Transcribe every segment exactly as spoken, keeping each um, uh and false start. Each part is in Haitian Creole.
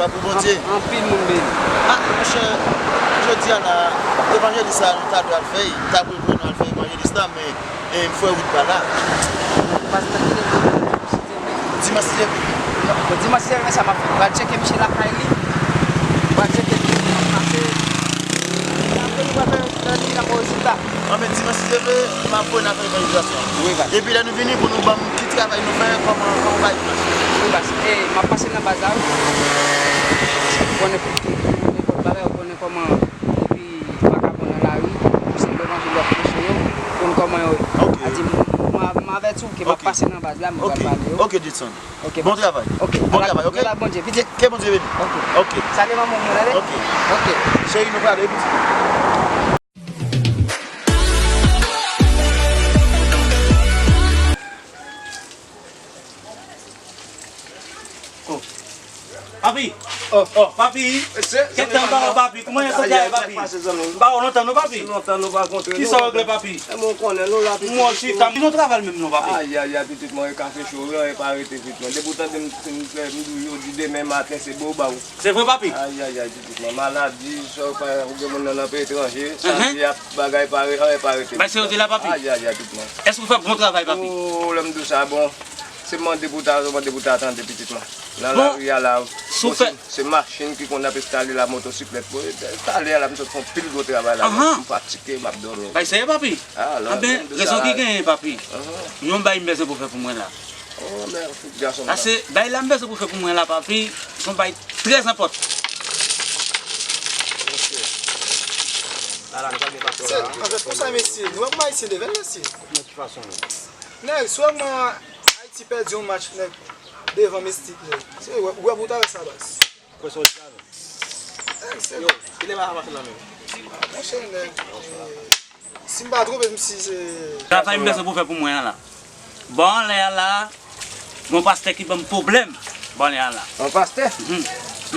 Pou Bondye. An- Anpil moun beni. Ah, monchè, jodi a la, evanjelis la, nou ta dwe al fè, ta dwe nou al fè evanjelis la, men, e, m fè wout pa la. Pastè, ki lè nou site men? Dimanch si Dye vle. Bon, dimanch si Dye vle, men sa m ap fè. M pral tcheke misye lakay li. M pral tcheke misye nan pase. E apre nou pral fè, fè li nan bon rezilta. Anben, dimanch si Dye vle, m ap voye n al fè evanjelizasyon. Wi, baz. Epi lè nou vini pou nou ban m ki travay nou fè, kòman, kòman bagay yo mache. Wi, baz. E, m ap pase nan baz la, wi. Ou konnen pou ki, pou nenpòt bagay, ou konnen kòman, epi vakabon nan lari, pou se levanjil w ap preche yo, ou konn kòman yo. Ok. A di, m, m, m avèti w ke m ap pase nan baz la, m pral pale yo. Ok, Jetson. Ok, bon travay. Ok. Bon travay, ok? Ala Bondye, pitit. Ke, ke Bondye beni. Ok. Ok. Salye manman w, tande? Ok. Ok. Cheri, nou prale, wi, pitit. Oh. Papi! Oh, oh, papi! Gentan m pa wè w, papi. Kòman w ye, sante a ye, papi? M pa wè w lontan non, papi. Lontan nou pa kontre. Kisa w regle, papi? Mwen konnen nou la, pitit. Mwen chita. Ki nou travay menm non, papi? Ay, ay, ay, pitit mwen, e kafe cho, wi, e pa rete, pitit mwen. Depi w tande m, m, m, m di w yo di demen maten, se bo ba w. Se vre, papi? Ay, ay, ay, pitit mwen, maladi, sa w pa, ou gen moun nan, nan peyi etranje, sa di ap bagay pa re-, anyen pa rete. Bay serye w di la, papi? Ay, ay, ay, pitit mwen. Èske w fè bon travay, papi? Oh, lè m di w sa, bon, se mande pou ta, mande pou ta tande, pitit mwen. Nan lari a la, bon, se, se machin ki konn ap enstale la, motosiklèt. Bon, talè a la, m sot fè yon pil gwo travay la, m fatige, m ap dòmi. Bay serye, papi? Anben, rezon ki genyen, papi. Yon bagay m bezwen pou w fè pou mwen la. Oh, mèsi, gason m nan. Pase, bay la m bezwen pou fè pou mwen la, papi, se yon bay trè enpòtan. Ala nou pral gen pase la. Se, anfèt, konsa, mesye, nou wè kòman Ayisyen leve l, mesye. Nan ki fason menm? Nèg, sèlman Ayiti pèdi yon match, nèg, devan Mistik, nèg. Se, ou wè, ou wè pou w ta wè sa, baz. Kwè sa w di la, non? Yo, kilè bagay ap pase la menm? Monchè, nèg, eh, si m pa twonpe m, si se... Travay m bezwen pou fè pou mwen an la. Bò anlè a la, gon pastè ki ban m pwoblèm. Bò anlè a la. Yon pastè? Mhm.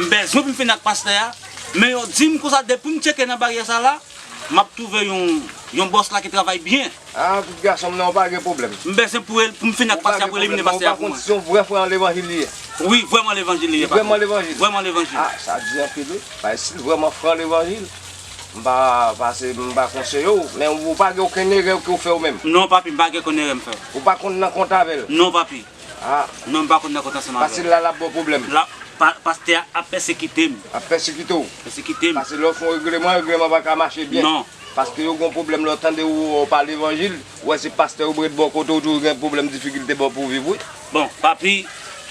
M bezwen pou m fini ak pastè a, men yo di m konsa depi m tcheke nan baryè sa la, m ap twouve yon, yon bòs la ki travay byen. Ah, pitit gason m nan, ou pa gen pwoblèm. M bezwen pou el, pou m fini ak pastè a, pou elimine pastè a pou mwen. Ou pa konn si yon vrè frè an levanjil li ye. Wi, vrèman levanjil li ye, papa. Vrèman levanjil. Vrèman levanjil. Ah, sa di anpil, wi. Paske si l vrèman frè an levanjil, m pa, pase, m pa konseye w, men ou pa gen okenn erè ke w fè ou menm. Non, papi, m pa gen okenn erè m fè. Ou pa konn nan kont avè l. Non, papi. Ah. Non, m pa konn nan kont ansanm avè l. Pase la, l ap ba w pwoblèm. La, pa-, pastè a ap pèsekite m. Ap pèsekite w? Pèsekite m. Pase lè w fè yon regleman, regleman pa ka mache byen. Non. Paske yo gon pwoblèm lè w tande ou, ou pa levanjil, ou wè se pastè yo ret bò kote w, toujou gen pwoblèm, difikilte bò pou w viv, wi. Bon, papi,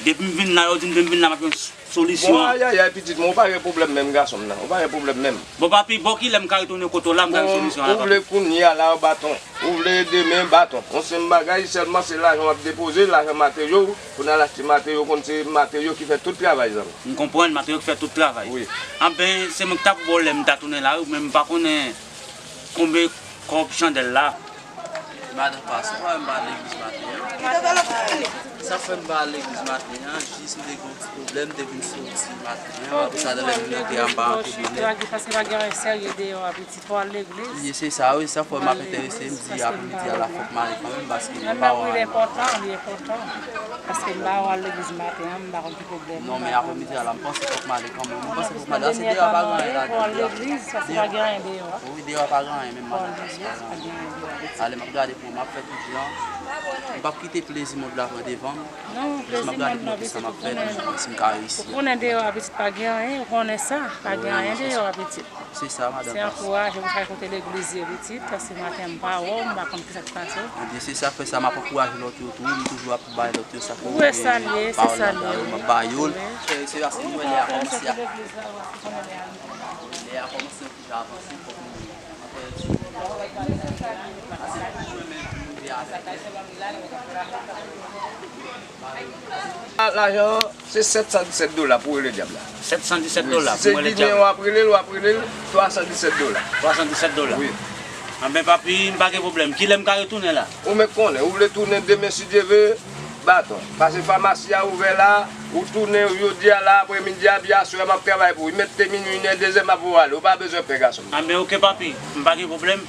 depi m vin la, yo di m depi m vin la, m ap yon solisyon. Bon, ayayay, pitit mwen, ou pa gen pwoblèm menm, gason m nan. Ou pa gen pwoblèm menm. Bon, papi, bò kilè m ka retounen kote w la, m ka jwenn solisyon an la, papi? Bon, ou vle kounye a la, baton. Ou vle demen, baton. Yon senp bagay, sèlman se lajan w ap depoze, lajan materyo, pou n al achte materyo, konn se materyo ki fè tout travay, zanmi. M konprann, materyo ki fè tout travay. Wi. Anben, se mwen ki ta pou ba w lè m ta tounen la, wi, men m pa konnen konbe kòb chandèl la. Madan Pas, sa fè m pa al legliz maten an. Sa fè m pa al legliz maten an, jis m te gen yon ti pwoblèm, m te vin soti maten an, apre sa, lè m vin antre a, m pa rantre byen. Paske pa gen anyen serye deyò a, pitit, fò w al legliz. Wi, se sa, wi, sa fè m ap enterese, m di apremidi a la, fòk m ale kanmenm, paske m pa wè anyen. Li enpòtan, li enpòtan. Paske m pa wè w al legliz maten an, m pa konn ki pwoblèm ou. Non, men apremidi a la, m panse fòk m ale kanmenm. M panse fòk m ale. Se deyò a pa gen anyen ladan. Fò w al legliz, paske pa gen anyen deyò a. Wi, deyò a pa gen anyen, menm madan Pas pa gen anyen. Ale, m ap gade pou m ap fè tout jan. M p ap kite plezi mond la pran devan m. Non, plezi mond nan, pitit, ou konnen, ou konnen deyò a, pitit, pa gen anyen, ou konnen sa, pa gen anyen deyò a, pitit. Se sa, madan Pas. Se ankouraje pou sa kote legliz ye, pitit, paske maten an m pa wè w, m pa konn kisa k pase w. Ebyen, se sa k fè sa, m ap ankouraje lòt yo tou, m toujou ap bay lòt yo sa pou yo gen pawòl nan men yo, m ap ba yo l. Wi. Se, se paske m wè lè a kòmanse a, lè a kòmanse yon ti jan avanse, fòk nou Lajan an, se sèt san disèt dola pou rele dyab la. Sèt san disèt dola pou rele dyab la. Wi, si se Ginen w ap rele l, w ap rele l twa san disèt dola. Twa san disèt dola. Wi. Anben, papi, m pa gen pwoblèm. Kilè m ka retounen la? Ou mèt konnen, ou vle tounen demen si Dye ve, baton. Pase famasi a ouvè la, ou tounen jodi a la, apremidi a, epi aswè m ap travay pou ou. Mèt te minui, inè, dezè, m ap voye w ale. Ou pa bezwen pè, gason m. Anben, oke, papi. M pa gen pwoblèm.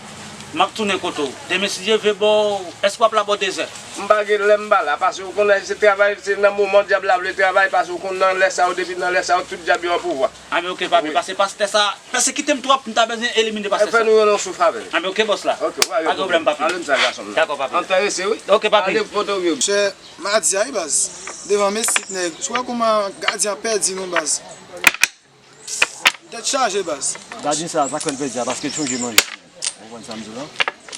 M ap tounen kote w. Demen, si Dye vle, bò, èske w ap la bò dezè? M pa gen lè m pa la, paske w konnen se travay, se nan moman dyab la vle travay, paske w konn nan lè sa yo, depi nan lè sa yo, tout dyab yo an pouvwa. Anben, oke, papi, paske pastè sa pèsekite m twòp, m ta bezwen elimine pastè sa. Fè nou yon souf avè l. Anben, oke, bòs la. Oke, pa gen pwoblèm, papi. Ale m sa, gason m nan. Dakò, papi. Ann fè rese, wi. Oke, papi. Ale kote w ye. Monchè, madi a, wi, baz. Devan Mesik, nèg. Ou wè kòman gadyen an pèdi nou, baz. Tèt chaje, baz. Gadyen sa, sa k fè l pèdi a, paske l chonje manje. Ou konprann sa m di w la?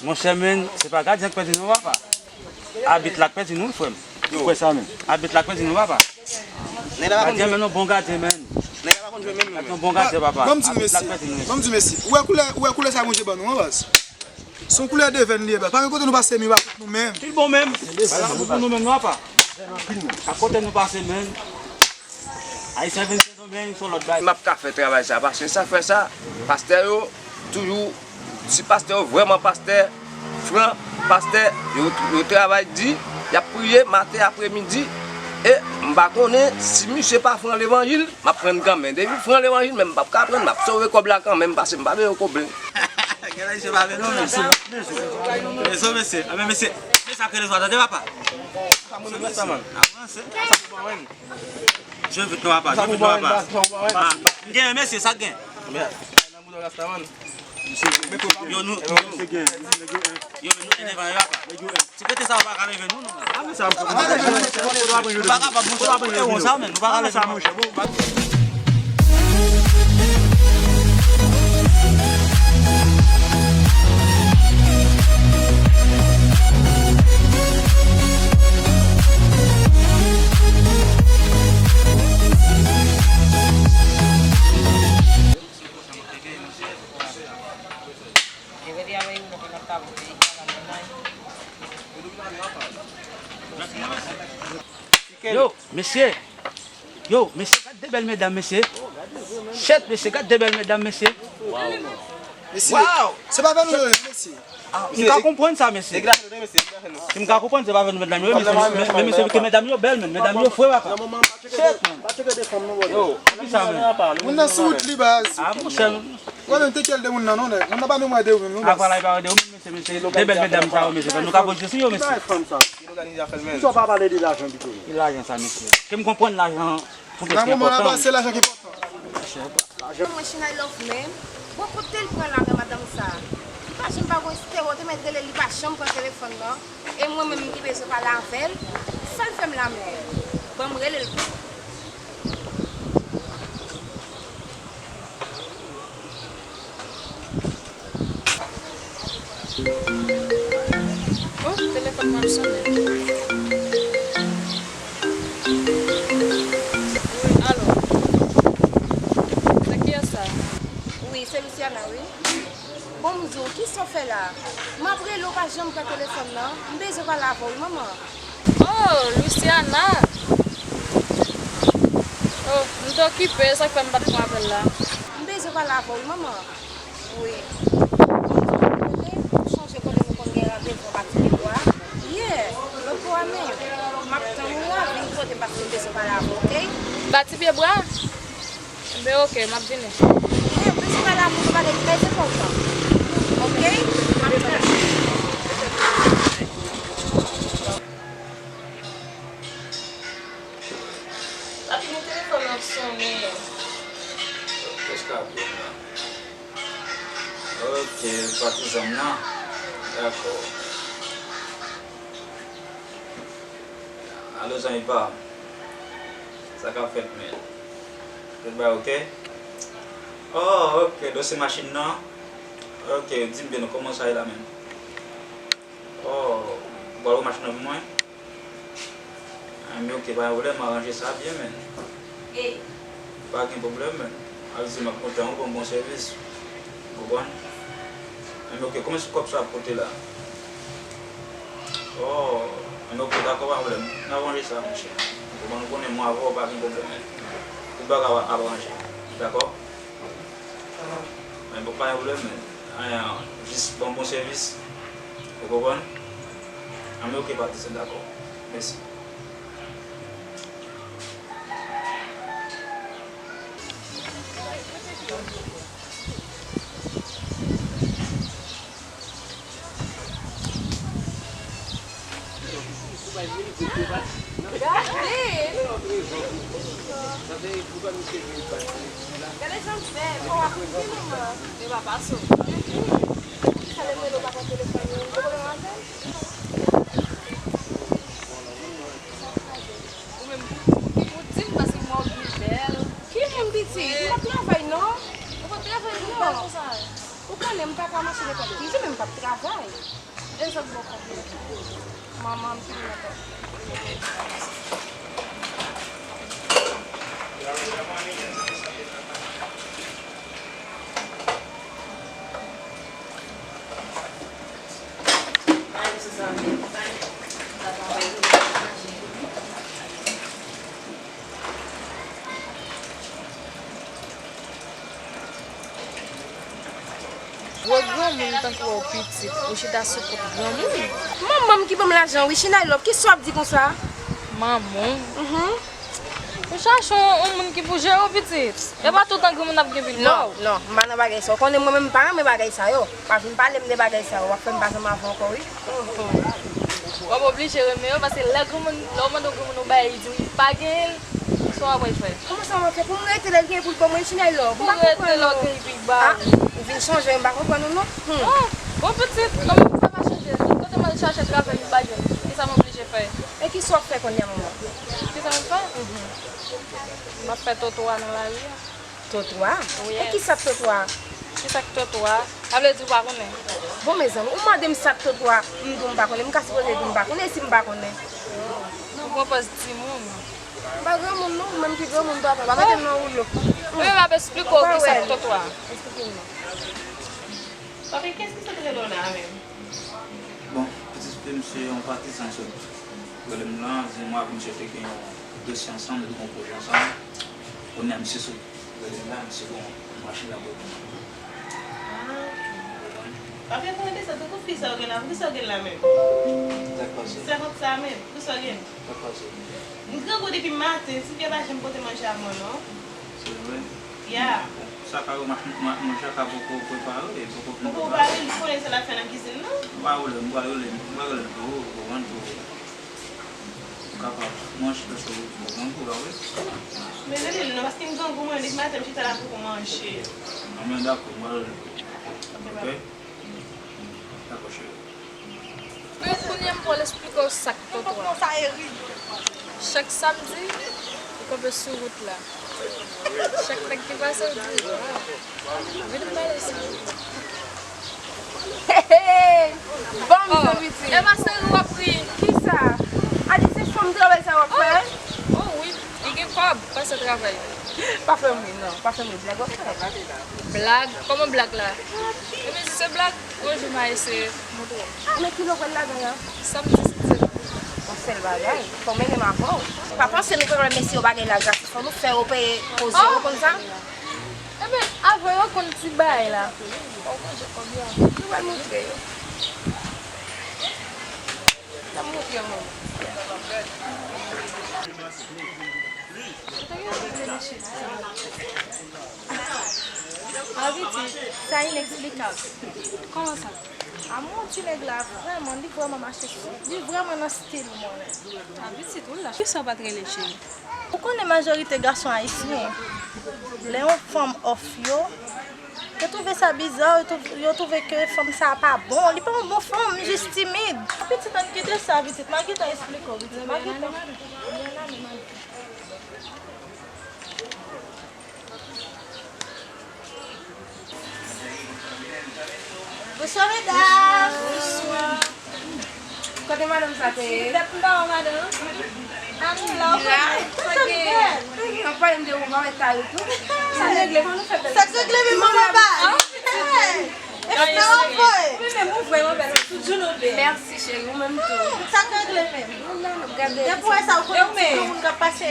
Monchè, men, se pa gadyen k pèdi non, papa. Abit la k pèdi nou, wi, frè m. Ou kwè sa menm? Abit la k pèdi nou, papa. Gadyen, men, yon bon gadyen, men. Nèg la pa konn jwe menm, non. Gadyen, yon bon gadyen, papa. Ban m di w, mesye. Abit la k pèdi nou. Ban m di w, mesye. Ou wè koulè, ou wè koulè sa Bondye ban nou an, baz? Se yon koulè devèn li ye, baz. Pa gen kote nou pase, men pa kont nou menm. Li bon menm. Li bon pou nou menm, non, papa. Pa kote nou pase, men. Ayisyen vin Sendomeng, se yon lòt bagay. M ap ka fè travay sa, paske sa fè sa, pastè yo toujou, si pastè yo vrèman pastè fran, pastè, yo, yo travay di, y ap priye maten, apremidi, e m pa konnen si misye pa fran levanjil, m ap pran kanmenm. Depi fran levanjil, men m p ap ka pran, m ap sove kòb la kanmenm, paske m pa vle yo koube. Gen Ayisyen pa vle non, mesye. Mesye, mesye. Anben, mesye, mesye, sa k rele zwa, tande, papa. Avanse. Jwe vit non, papa, jwe vit non, papa. Ah, m gen, mesye, sa k gen? Yo, nou, yo, nou, yo, nou, papa. Ti pete sa, ou pa ka leve nou, non. Nou pa kapab, monchè, nou pa ka leve nou. Yo, mesye! Yo, mesye, gad de bèl medam, mesye! Shit, mesye, gad de bèl medam, mesye! Mesye, se pa avè nou yo ye, mesye. Ah, m ka konprann sa, mesye. Si m ka konprann, se pa avè nou medam yo ye, mesye, men, men, mesye, ke medam yo bèl, men, medam yo fre, papa. Shit, man. Kisa, men? Moun nan sou wout li, baz. Ah, monchè. Ou pa menm te kèl de moun nan, non, nèg. Moun nan pa menm wè de ou menm, non, baz. Apa la, li pa wè de ou menm, mesye, mesye. De bèl medam sa yo, mesye. Nou ka poze sou yo, mesye. Ki lòganize afè l, men? Poukisa w pa pale de lajan pito? Ki lajan sa, mesye? Ke m konprann lajan pou mesye enpòtan. Nan moman la, se lajan ki enpòtan. Mwen, China, I love men. Bon, kote l pran la, men madanm sa? Li pa janm pa gon estero, te mèt rele, li pa janm pran telefòn nan. E mwen menm ki bezwen pale avè l, sa l fè m la menm? Ban m rele l pou ou. Oh, telefòn mwen ap sonnen. Wi, alo. Se kiyès sa? Wi, se Luciana, wi. Bon, m di w, kisa w fè la? M ap rele w, pa janm pran telefòn nan. M bezwen pale avè w, wi, manman. Oh, Luciana! Oh, m te okipe, sa k fè m pa t pran apèl la. M bezwen pale avè w, wi, manman. Wi. Bon, m di w, kote, ou chonje kote nou konn gen randevou anba ti pye bwa? Yeah, lòt bò a menm. M ap tann ou la, vin kote m paske m bezwen pale avè w, oke? Anba ti pye bwa? Enben, oke, m ap vini. Wi, m bezwen pale avè w, pale trè enpòtan. Oke? M ap tann. Papi, men telefòn nan ap sonnen. Prèske ap vin la. Oke, patizan m nan. Dakò. Alo, zanmi pa m. Sa k ap fèt, men? Tout bagay oke? Oh, oke, dosye machin nan. Oke, di m byen, kòman sa ye la, men? Oh, ou pral wè machin nan pou mwen? Enben, oke, pa gen pwoblèm, m aranje sa byen, men. Pa gen pwoblèm, men. Al di m ap kontan ou ban m bon sèvis. Ou konprann? Enben, oke, konbyen sou kòb sa ap koute la? Oh, enben, oke, dakò, pa gen pwoblèm. N ap ranje sa, monchè. Ou konprann, ou konnen mwen avè w, pa gen pwoblèm, men. Tout bagay ap ranje. Dakò? Men bon, pa gen pwoblèm, men. Anyen, jis ban m bon sèvis. Ou konprann? Anben, oke, patizan, dakò. Mèsi. Gade jan m fè, fò w ap ri, manman. E pa pase w. Sa lè m rele w pa pran telefòn nan, ou gen pwoblèm avè m? Ou menm, ou di m paske m wè w byen bèl. Ki moun pitit? M p ap travay, non. Ou p ap travay, non. Ou konnen m pa ka mache nenpòt ki jou, men m p ap travay. E sa k bon konprann. Manman m fin mete. Gwo granmoun tankou w pitit, ou chita sou kont granmoun. Manman m ki ban m lajan, wi, Chinay Love, kisa w ap di konsa? Manman w? Mhm. Ou chache yon, yon moun ki pou jere w pitit. E pa tout tan granmoun ap gen pil pa w. Non, non, m pa nan bagay sa. Ou konnen mwen menm m pa renmen bagay sa yo. Pa vin pale m de bagay sa yo. W ap fè m pa janm avè w ankò, wi. W ap oblije renmen yo, paske lè granmoun, lè w mande yon granmoun yon bagay, li di w li pa genyen l, sa w ap fè? Kòman sa w ap fè pou m rete lè l genyen pou l ban mwen, Chinay Love? M pa konprann non. Pou rete lè w genyen pou l ba w. Ah, ou vin chanje, m pa konprann ou non. Hmm. Ah, bon pitit, kòman sa pa chanje? Tout kote m al chache travay, m pa jwenn. Kisa m oblije fè? E kisa w ap fè kounye a, manman? Kisa m ap fè? Mhm. M ap fè twotwa nan lari a. Twotwa? Wi. E kisa k twotwa? Kisa k twotwa? Sa vle di ou pa konnen? Bon, mezanmi, ou mande m sa k twotwa, m di w m pa konnen, m ka sipoze di w m pa konnen si m pa konnen. Ou pran pòz timoun. M pa granmoun non, ou menm ki granmoun papa, pa mete m nan woulo. Ou menm ap esplike w kisa k twotwa. Esplike m non. Papi, kiyès ki sot rele w la menm? Bon, pitit fi m se yon patizan sot rele m la, di m avè misye te gen yon dosye ansanm, nou te gen yon pwojè ansanm. Kounye a misye sot rele m la, misye gen yon machin l ap voye pou mwen. Ah, ok. Papi, pou mwen desann, tankou fi sa w gen la, poukisa w gen l la menm? Sa k pase? Sèvant sa menm, poukisa w gen l? Sa k pase? M grangou depi maten, Silvia pa janm pote manje a mwen non. Se vre? Ya. Sa ka yo, ma- ma- manje a ka poko prepare, e poko fin prepare. Poko prepare, li konnen sa l ap fè nan kizin nan. M pa rele, m pa rele, m pa rele l pou ou, ou konprann, pou ou kapab manje, paske ou, ou konprann kou la, wi. Men rele l non, paske m grangou mwen, depi maten m chita la poko manje. Non, men dakò, m pa rele l pou ou. Ok, bye. Ok? Dakò, cheri. Men kounye a m pral esplike w sa k twotwa. Chak samdi, ou kanpe sou wout la. Chak nèg ki pase, ou di, "Waw, vin m pale sa." Hey, hey, bon, oh, mesye pitit. E pa seri w ap ri. Kisa? A di se fanm travay sa w ap fè? Oh, oh, wi, li gen kòb, pase travay. Pa fè m ri, non, pa fè m ri, blag w ap fè. Blag? Kòman blag la? Ebyen, si se blag, yon jou m a eseye montre w. Men kilè w pral ladan la? Samdi, si Dye vle. Yon sèl bagay, fò w mennen m avè w. Pa panse nou pral remèsye yo bagay la gratis, fò nou fè yo peye koze, ou konn sa? Ebyen, avè yo konn ti bagay la. Fò w manje kòb yo. Nou pral montre yo. N ap montre yo, manman. Ah, pitit, sa ineksplikab. Kòman sa? A mon ti nèg la, vrèman, li vrèman mache sou, li vrèman nan stil mwen. Ah, pitit, ou la. Kisa w pa t rele cheri? Ou konnen majorite gason ayisyen, lè yon fanm off yo, yo twouve sa biza, yo twou- yo twouve ke fanm sa a pa bon, li pa yon bon fanm, li jis timid. Pitit, ann kite sa, pitit, m a gentan esplike w, pitit, m a gentan. Bonswa, medam. Bonswa. Kote madanm sa te ye? Tèt m pa wè madanm. A nou la, ou konnen. Sa gen? Ann pale m de ou, mwen ta yo tou. Sa regle, fò nou fè bèl. Sa regle, men manman pa. Hey! Epi nan anvoye. Ou menm ou vrèman bèl, ou toujou nou bèl. Mèsi, cheri, ou menm tou. Sa regle, men. Depi w wè sa, ou konnen ti moun k ap pase.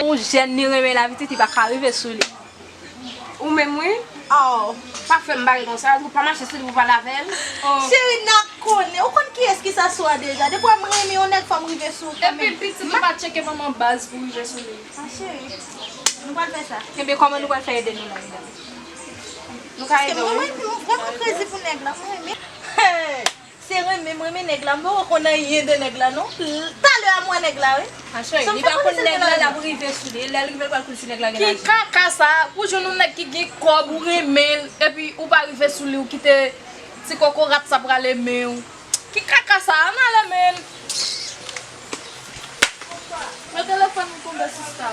Yon jèn li renmen lavi, titi pa ka rive sou li. Ou menm wi. Oh, pa fè m bagay konsa, ou pa mache sou li pou pale avè l. Oh. Cheri, n a konnen. Ou konn kiyès ki sa sou a deja. Depi w wè m renmen yon nèg, fò m rive sou ou kanmenm. Epi pitit ou pa tcheke manman baz pou rive sou li. Ah, cheri, nou pral fè sa. Ebyen, kòman nou pral fè ede nou la, medam? Nou ka ede w, wi. Paske mwen, mwen, mwen vrèman krezi pou nèg la, mwen renmen. Hey! Se renmen m renmen nèg la, m poko konn anyen de nèg la non. Talè a m wè nèg la wi. A cheri, li pa konn nèg la, l ap rive sou li. Lè l rive, l pral kouri si nèg la gen lajan. Ki kaka sa? Ou jwenn yon nèg ki gen kòb, ou renmen l, epi ou pa rive sou li, ou kite ti kokorat sa prale men w. Ki kaka sa? Ann ale men. Men telefòn m tonbe sista.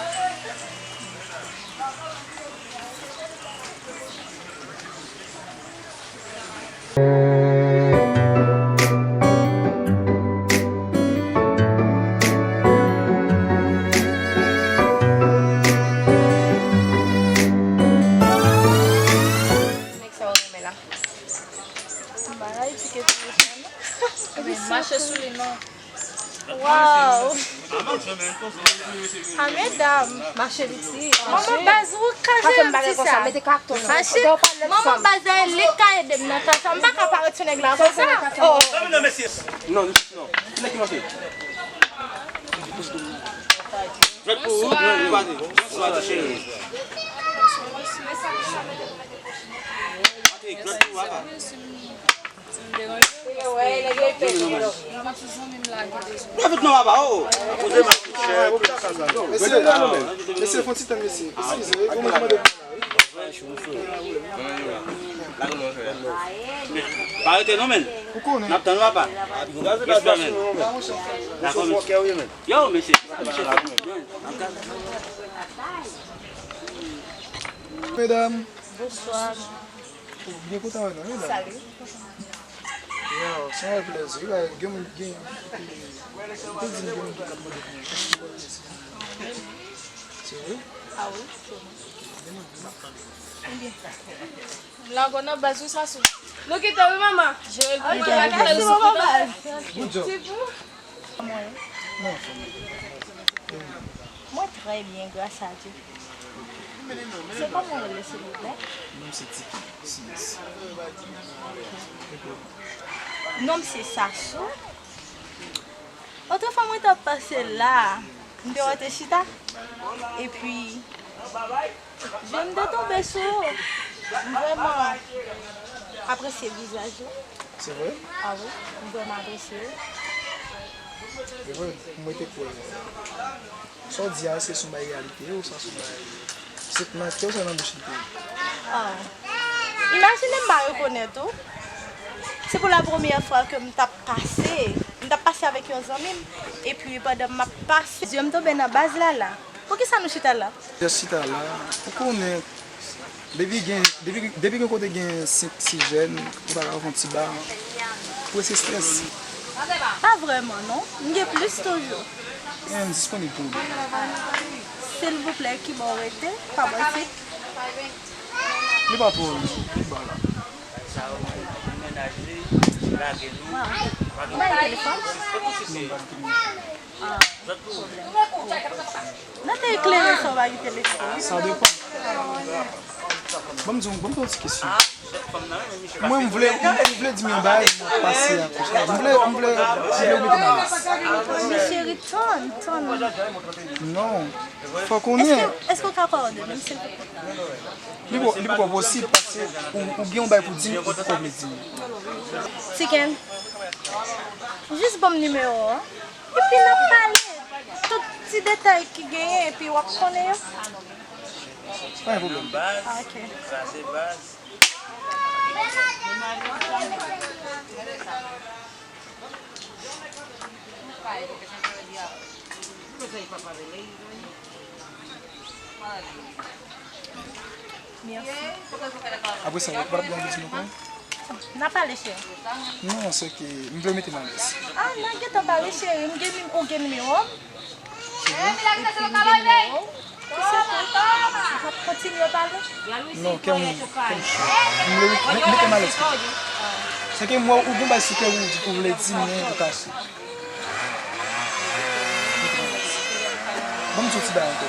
Nèg sa yo renmen la. M pa Ayiti ke ti mesye. Mache sou li non. Waw. A medam. Mache piti. Manman baz ou ka jere m ti sa. Mache. Manman baz la li ka ede m nan kay sa. M pa ka parèt sou nèg la konsa. Oh. Non, non. Ki nèg ki manke? Jwèt pou ou. Bonswa. Bonswa, cheri. Patrick, jwèt pou ou, papa. Leve vit non, papa, oh. Mesye, mesye, fon ti tan, mesye. Eskize, wi, kòman mande. Pa rete non, men. Ou konnen. N ap tann ou, papa. Respè, men. Dakò, men. Yo, mesye. Medam. Bonswa. Byen kontan wè nou, wi, la. Salut. Yo, se yon plèzi, wi, la, gen moun, gen, ou te di m gen moun ki t ap mande pou mwen. Se vre? Ah wi, se mwen. Gen moun ki t ap mande. Ebyen. Lago nan baz wi sa sou. Nou kite wi manman. Jere gwo bagay, kite l sou kite l. Good job. Mwen. Non, fè mwen. Mwen trè byen, gras a Dye. Se kòman w rele, silvouplè? Non, se Tiki. Silans. Non m se Sasou. Otrefwa, mwen t ap pase la, m te wè w te chita. Epi, je m te tonbe sou ou. M vrèman apresye vizaj ou. Se vre? Ah wi, m vrèman apresye ou. Se vre, mwen te kwè. Sa w di a, èske se yon bagay reyalite ou sa se yon bagay? Se nan kè w sa nan bouch li te ye? Ah. Imajine m pa rekonèt ou. Se pou la premyè fwa ke m t ap pase. M t ap pase avèk yon zanmi m. Epi pandan m ap pase, zye m tonbe nan baz la la. Poukisa nou chita la? Just chita la. Ou konnen, depi gen, depi, depi gen kote gen senk, sis jèn, ou pa ka fè yon ti ba pou wese estrès. Pa vrèman, non. M gen plis toujou. Men, m disponib pou ou. Silvouplè, ki bò w rete? Pa bò isit? Li pa twò lwen, li pa la. Waw. Ou bay telefòn? Non, m pa gen telefòn. Ah, pwoblèm. Nan te eklere sa w pa gen telefòn. Sa depann. Ban m di w, ban m di w yon ti kesyon. Mwen, m vle, m, m vle di m yon bagay, m ap pase a kouch la. M vle, m vle, m vle w mete m alèz. Mesye Riton, Ton. Non. Fò konnen. Èske, èske w ka kowòdone m, silvouplè? Li poko, li poko posib, paske ou, ou gen yon bagay pou di m, ou poko vle di m. Tiken, jis ban m nimewo w. Epi n ap pale tout ti detay ki genyen, epi w ap konnen yo. Pa gen pwoblèm. Ah, ok. Mèsi. Apre sa, ou pa t ap gen anvi di nou konn? N a pale, cheri. Non, se ke m vle mete m alèz. Ah, n a gentan pale, cheri. M gen nim-, ou gen nimewo m? Se vre? Epi m gen nimewo w. Ki se tou? N ap kontinye pale? Non, kè m, kè m cho. M vle mete, mete m alèz pito. Se ke m wè ou gen bagay sou kè w, ou vle di m, men ou kache. Ban m di w ti bagay ankò.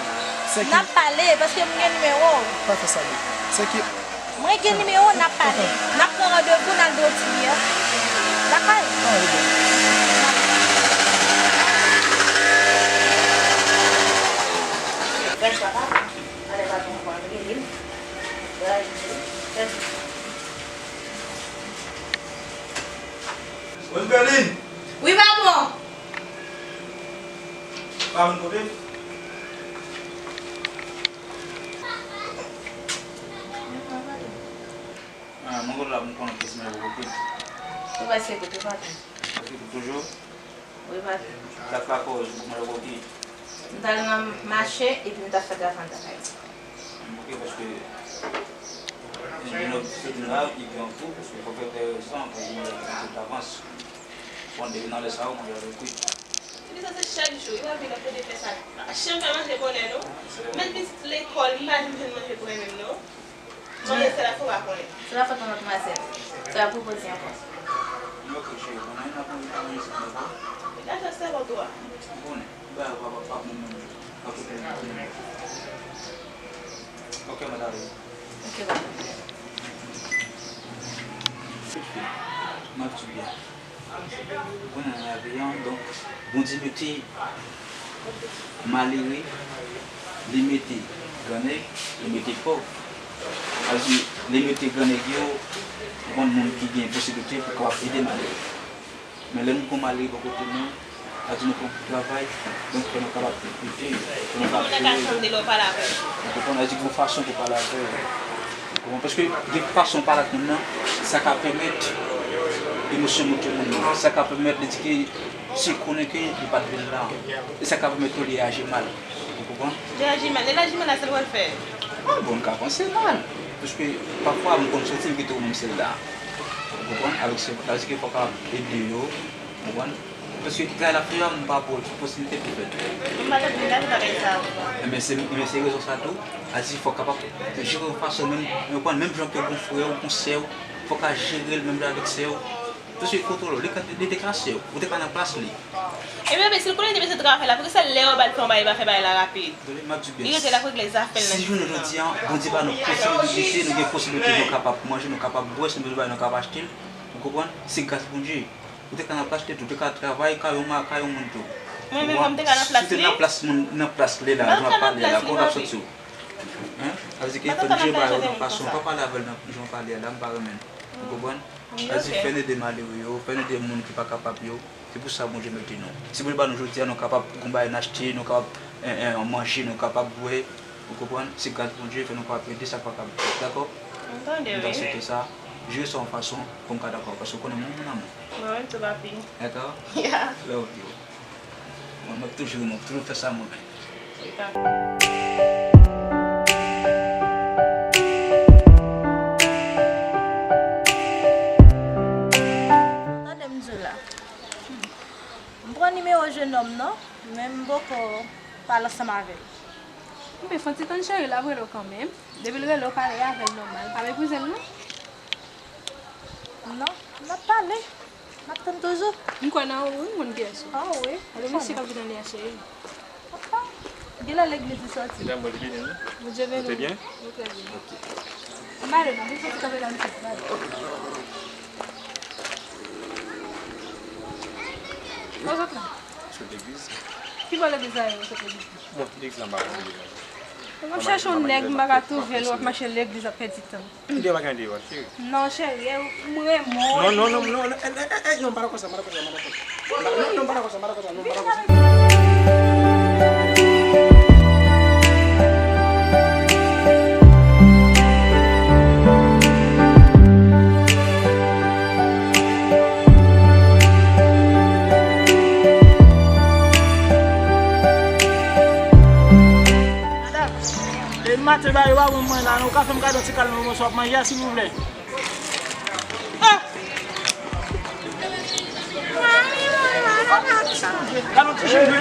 Se ke n ap pale, paske m gen nimewo w. Pa fè sa, non. Se ke mwen gen nimewo w, n ap pale. N ap pran randevou, n al bwè yon ti byè. Lakay. Ah, e bon. Frèch papa, ale pa bon, bon, rele m. Bagay, frèch. Mwen Berlin. Wi, patwon. Pa vin kote? Ah, mwen kote la, mwen konnen ki simen pou kote. Ou pa se kote, patwon. Kote toujou? Wi, patwon. Sa k lakòz pou mwen kote? M t al nan mache epi m t ap fè travay an lakay. Ok, paske, e, gen lòt soti la, ki gen an kou, paske fòk fè rezon, paske mwen fè avans. Bon, depi nan lè sa yo, mwen ap ekri. Li sanse chak jou, li pa vin ap plede fè sa. Chanm fè manje bonè, non. Men pitit lekòl, m pa janm jwenn manje pou mwen menm, non. Mwen, se la fò pa konnen. Se la fòt nan matmwazèl. Fè a pwopoze ankò. Yo, ok, cheri, bon, nan yon apre midi, mwen se mwen. Gade sa, bon, twa. Bon, ba, ba, ba, ba, bon, bon, bon. Ok, mwen ale. Ok, ba. M ap di byen. Ou konnen nan lavi an, donk, Bondye mete malere, li mete grannèg, li mete pòv. Sa vle di, li mete grannèg yo, ou konn moun ki gen posiblite pou kapab ede malere. Men lè nou pran malere bò kote nou, sa vle di nou pran pou travay, donk fò nou kapab ede, fò nou kapab jere. Kòman w ka sanble lè w pale avè l? Ou konprann? Sa vle di gen yon fason pou pale avè l. Ou konprann? Paske gen fason w pale ak moun nan, sa ka pèmèt emosyon monte moun nan. Sa ka pèmèt li di ke si l konnen ke li pa t vin la. E sa ka pèmèt tou li aji mal. Ou konprann? Li aji mal. Lè l aji mal la, sa l pral fè? Ah, bon, l ka panse mal. Paske pafwa, m konn soti, m kite w menm sèl la. Ou konprann? Avèk se, sa vle di ke fò w ka ede yo. Ou konprann? Paske travay l ap fè a, m pa ba w posiblite pou fè l. M pa t ap vin la, se bagay sa a. Enben, se, enben, se rezon sa tou. Sa vle di fò w kapab jere yon fason, menm, ou konprann, menm jan ke gon frè w, gon sè w, fò w ka jere l menm jan avèk sè w. Paske kontwole w, li ka, li te ka sè w, ou te ka nan plas li. Ebyen, men si l konnen li te bezwen travay la, poukisa lè yo ba l fè yon bagay, li pa fè bagay la rapid? Tande, m ap di w byen. Li rete la pou regle zafè l nan. Si jounen jodi a, Bondye ba nou posibilite, nou gen posibilite, nou kapab manje, nou kapab bwè, si nou bezwen bagay, nou kapab achte l. Ou konprann? Se gras Bondye. Ou te ka nan plas tèt ou, ou te ka travay, ka yon ma-, ka yon moun tou. Mwen menm, mwen te ka nan plas li. Si w te nan plas moun, nan plas li la, jan w ap pale la, kòman w t ap santi w? Hein? Sa vle di ke fò n jere bagay yo nan fason, pa pale avè l nan jan w pale a la, m pa renmen l. Ou konprann? Sa vle di fè n ede malere yo, fè n ede moun ki pa kapab yo. Se pou sa Bondye mete nou. Si Bondye ba nou jodi a, nou kapab gon bagay n achte, nou kapab, en, en, manje, nou kapab bwè. Ou konprann? Se gras Bondye fè nou kapab ede sa k pa kapab. Dakò? M tande, wi. M ta swete sa. Jere sa yon fason pou m ka dakò, paske w konnen moun, moun amour. Mwen menm tou, papi. Dakò? Yeah. Love you. Mwen, mwen toujou, mwen toujou fè sa mwen menm. Wi, papi. Tande m di w la. M pran nimewo jennonm nan, men m poko pale ansanm avè l. Enben, fè yon ti tann cheri, l ap rele w kanmenm. Depi l rele w, pale avè l nòmal. Pa meprize l, non. Non, n ap pale. M ap tann toujou. M kwè nan ou, wi, m konn kiyès ou. Ah, wi. Alò, mesye k ap vin anlè a, cheri. Apa, genlè legliz li soti. Medam, Bondye beni nou. Bondye beni nou. Ou te byen? Nou trè byen. Ok. M ale, non, m soti kanpe nan pitit, m ale. Ok. Kote w sot la? Sot legliz. Ki bò legliz la ye, ou sot legliz la? Bon, legliz la, m pa konn legliz la. M ap chache yon nèg, m pa ka twouve l, w ap mache legliz, ap pèdi tan. Deyò pa gen deyò, cheri. Non, cheri, e, m renmen w. Non, non, non, non, non, e, e, e, e, non, m pa dakò sa, m pa dakò sa, m pa dakò sa. Non, non, m pa dakò sa, m pa dakò sa, non, m pa dakò sa. Madanm, e maten ba yo pa bon mwen la, non, ou ka fè m gade yon ti kalon moso w ap manje a, silvouplè? Ah! Gade yon ti jwe.